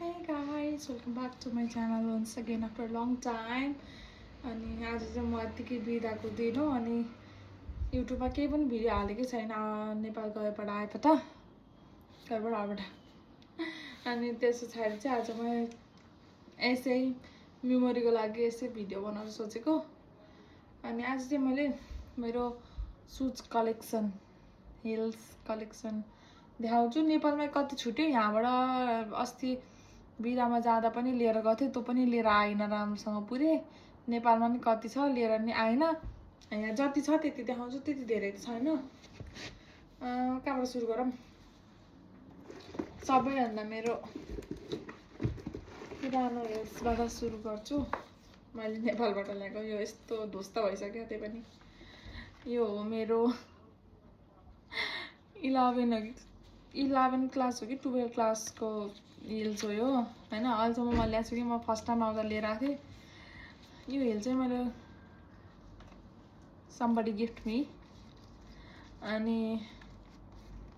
Hey guys, welcome back to my channel once again after a long time. अनि आज चाहिँ म यतिकै बिदाको दिन हो अनि युट्युबमा केही पनि भिडियो हालेकै छैन नेपाल गएबाट आएबाट अनि त्यस पछाडि चाहिँ आज म यसै मेमोरीको लागि यसै भिडियो बनाउन सोचेको। अनि आज चाहिँ मैले मेरो सुज कलेक्सन हिल्स कलेक्सन देखाउँछु। नेपालमा कति छुट्यो, यहाँबाट अस्ति बिदामा जाँदा पनि लिएर गएको थिएँ, त्यो पनि लिएर आएन राम्रोसँग पुरै। नेपालमा पनि कति छ लिएर नि आएन, यहाँ जति छ त्यति देखाउँछु, त्यति धेरै त छैन। कहाँबाट सुरु गरौँ? सबैभन्दा मेरो पुरानो हिल्सबाट सुरु गर्छु। मैले नेपालबाट ल्याएको यो यस्तो ध्वस्त भइसक्यो। त्यही पनि यो हो मेरो 11 क्लास हो कि 12 क्लासको हिल्स हो यो होइन। अहिलेसम्म मैले ल्याएको छु कि म फर्स्ट टाइम आउँदा लिएर आएको थिएँ। यो हिल चाहिँ मैले somebody गिफ्ट मी, अनि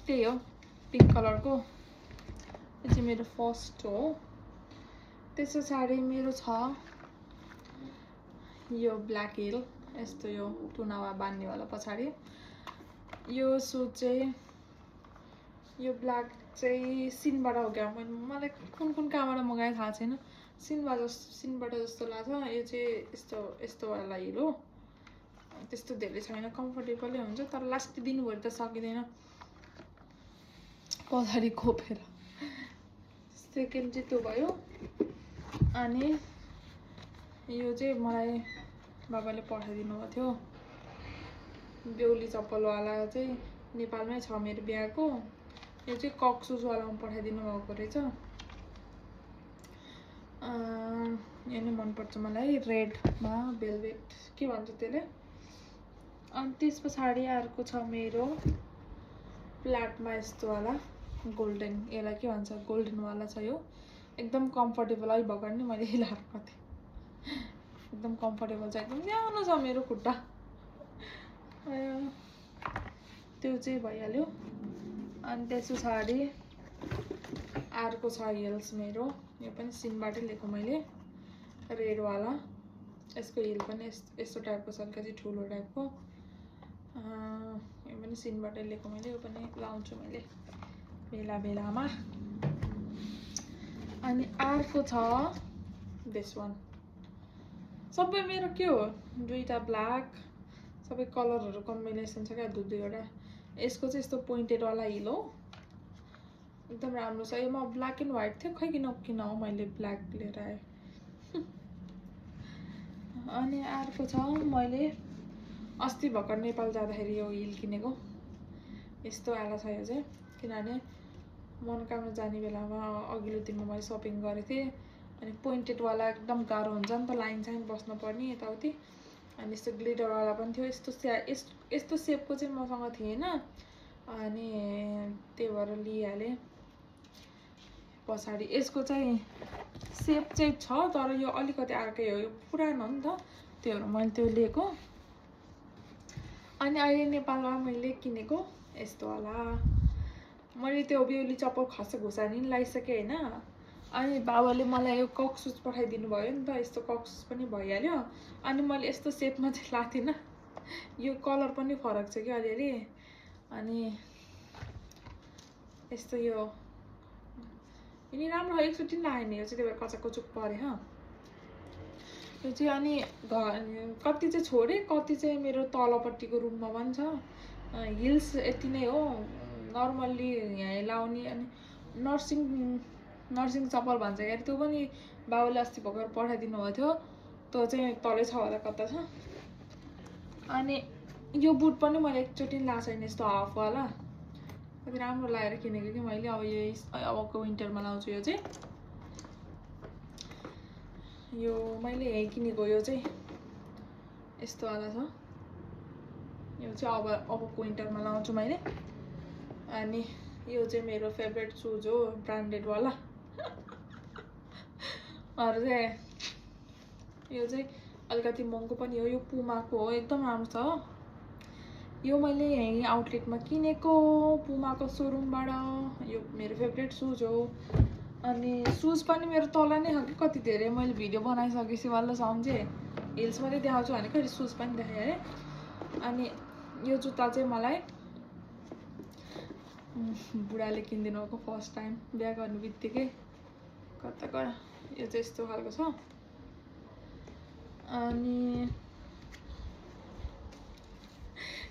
त्यही हो पिङ्क कलरको। यो चाहिँ मेरो फर्स्ट हो। त्यस पछाडि मेरो छ यो ब्ल्याक हिल, यस्तो यो टुनावा बान्नेवाला पछाडि। यो सुज चाहिँ यो ब्ल्याक चाहिँ सिनबाट हो क्या, मलाई कुन कहाँबाट मगाएँ थाहा छैन। सिनबाट जस्तो लाग्छ। यो चाहिँ यस्तोवाला हिल हो, त्यस्तो धेरै छैन, कम्फर्टेबलै हुन्छ तर लास्ट दिनभरि त सकिँदैन पछाडि खोपेर। सेकेन्ड चाहिँ त्यो भयो। अनि यो चाहिँ मलाई बाबाले पठाइदिनु भएको थियो, बेहुली चप्पलवाला चाहिँ नेपालमै छ मेरो बिहाको। यो चाहिँ कक्सुसवालामा पठाइदिनु भएको रहेछ। यो नै मनपर्छ मलाई, रेडमा भेलभेट के भन्छ त्यसले। अनि त्यस पछाडि अर्को छ मेरो फ्ल्याटमा यस्तोवाला गोल्डन, यसलाई के भन्छ गोल्डनवाला छ। यो एकदम कम्फर्टेबल है, भर्खर नि मैले लगाएको थिएँ, एकदम कम्फर्टेबल छ, एकदम सानो छ मेरो खुट्टा। त्यो चाहिँ भइहाल्यो। अनि त्यस पछाडि अर्को छ हिल्स मेरो, यो पनि सिनबाटै लिएको मैले, रेडवाला। यसको हिल पनि यस्तो टाइपको छ, अलिकति ठुलो टाइपको। यो पनि सिनबाटै लिएको मैले, यो पनि लाउँछु मैले बेला बेलामा। अनि अर्को छ दिस वान। सबै मेरो के हो, दुईवटा ब्ल्याक, सबै कलरहरू कम्बिनेसन छ क्या, दुईवटा। यसको चाहिँ यस्तो पोइन्टेडवाला हिल हो, एकदम राम्रो छ। यो म ब्ल्याक एन्ड व्हाइट थियो, खै किन हो मैले ब्ल्याक लिएर आएँ। अनि अर्को छ मैले अस्ति भर्खर नेपाल जाँदाखेरि यो हिल किनेको, यस्तो वाला छ यो चाहिँ। किनभने मनोकामना जाने बेलामा अघिल्लो दिनमा मैले सपिङ गरेको थिएँ। अनि पोइन्टेडवाला एकदम गाह्रो हुन्छ नि त, लाइन साइन बस्नुपर्ने यताउति। अनि यस्तो ग्लिटरवाला पनि थियो, यस्तो सेपको चाहिँ मसँग थिएन, अनि त्यही भएर लिइहालेँ। पछाडि यसको चाहिँ सेप चाहिँ छ तर यो अलिकति अर्कै हो, यो पुरानो हो नि त, त्यो भएर मैले त्यो लिएको। अनि अहिले नेपालमा मैले किनेको यस्तोवाला, मैले त्यो बेहुली चप्पल खस घुसानी नि लगाइसकेँ होइन। अनि बाबाले मलाई यो कक्सुस पठाइदिनु भयो नि त, यस्तो कक्सुस पनि भइहाल्यो। अनि मैले यस्तो सेपमा चाहिँ लाएको थिइनँ, यो कलर पनि फरक छ कि अलिअलि। अनि यस्तो यो यिनी राम्रो हो, एकचोटि नि लगाएन यो चाहिँ, त्यही भएर कचाकचुक पऱ्यो ह यो चाहिँ। अनि कति चाहिँ छोडेँ, कति चाहिँ मेरो तलपट्टिको रुममा पनि छ। हिल्स यति नै हो नर्मल्ली यहाँ लाउने। अनि नर्सिङ चप्पल भन्छ क्या, त्यो पनि बाबुले अस्ति भर्खर पठाइदिनु भएको थियो, त्यो चाहिँ तलै छ होला कता छ। अनि यो बुट पनि मैले एकचोटि नि लगाएको छैन, यस्तो हाफवाला, कति राम्रो लगाएर किनेको कि मैले। अब यो अबको विन्टरमा लाउँछु। यो चाहिँ यो मैले यहीँ किनेको, यो चाहिँ यस्तोवाला छ। यो चाहिँ अबको विन्टरमा लाउँछु मैले। अनि यो चाहिँ मेरो फेभरेट सुज हो, ब्रान्डेडवाला। अरू चाहिँ यो चाहिँ अलिकति महँगो पनि हो, यो पुमाको हो, एकदम राम्रो छ। यो मैले यहीँ आउटलेटमा किनेको, पुमाको सोरुमबाट। यो मेरो फेभरेट सुज हो, अनि सुज पनि मेरो तल नै हो कि कति धेरै मैले भिडियो बनाइसकेपछि वाला सम्झेँ हिल्स मात्रै देखाउँछु भने कहिले सुज पनि देखाएँ अरे। अनि यो जुत्ता चाहिँ मलाई बुढाले किनिदिनु भएको फर्स्ट टाइम बिहा गर्ने बित्तिकै कता यो चाहिँ यस्तो खालको छ। अनि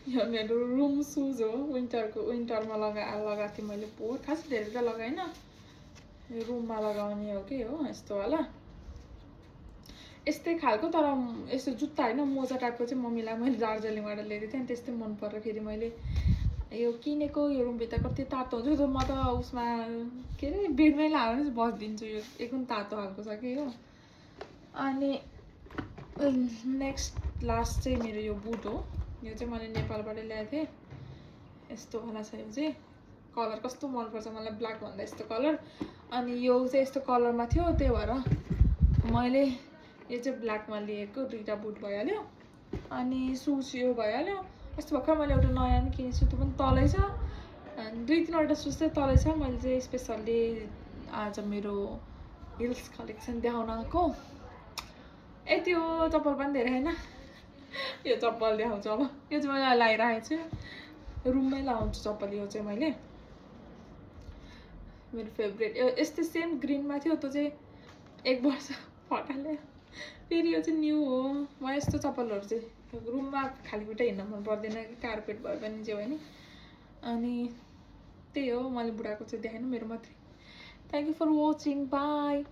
यो मेरो रुम सुज हो, विन्टरमा लगाएको थिएँ मैले बहुत खास धेरै त लगाइनँ, रुममा लगाउने हो कि हो यस्तो वाला यस्तै खालको तर यस्तो जुत्ता होइन मोजा टाइपको चाहिँ मम्मीलाई मैले दार्जिलिङबाट ल्याएको थिएँ। त्यस्तै मन परेर फेरि मैले यो किनेको। यो रुमभित्र कति तातो हुन्छ म त उसमा के अरे बेडमै लगाएर चाहिँ बसिदिन्छु। यो एकदम तातो खालको छ कि हो। अनि नेक्स्ट लास्ट चाहिँ मेरो यो बुट हो। यो चाहिँ मैले नेपालबाट ल्याएको थिएँ। यस्तो वाला छ यो चाहिँ, कलर कस्तो मनपर्छ मलाई ब्ल्याक भन्दा यस्तो कलर। अनि यो चाहिँ यस्तो कलरमा थियो त्यही भएर मैले यो चाहिँ ब्ल्याकमा लिएको। दुईवटा बुट भइहाल्यो अनि सुज यो भइहाल्यो। यस्तो भर्खर मैले एउटा नयाँ पनि किनेको छु, त्यो पनि तलै छ। अनि 2-3वटा सुज चाहिँ तलै छ। मैले चाहिँ स्पेसल्ली आज मेरो हिल्स कलेक्सन देखाउन आएको। यति हो। चप्पल पनि धेरै होइन, यो चप्पल देखाउँछु अब। यो चाहिँ मैले लगाइरहेको छु, रुममै लगाउँछु चप्पल। यो चाहिँ मैले मेरो फेभरेट यस्तै सेम ग्रिनमा थियो, त्यो चाहिँ 1 वर्ष फटाल्यो। फेरि यो चाहिँ न्यू हो। म यस्तो चप्पलहरू चाहिँ रुममा खाली खुट्टा हिँड्न मन पर्दैन कि, कार्पेट भए पनि जे भयो नि। अनि त्यही हो, मैले बुढाको चाहिँ देखाएन, मेरो मात्रै। Thank you for watching, by.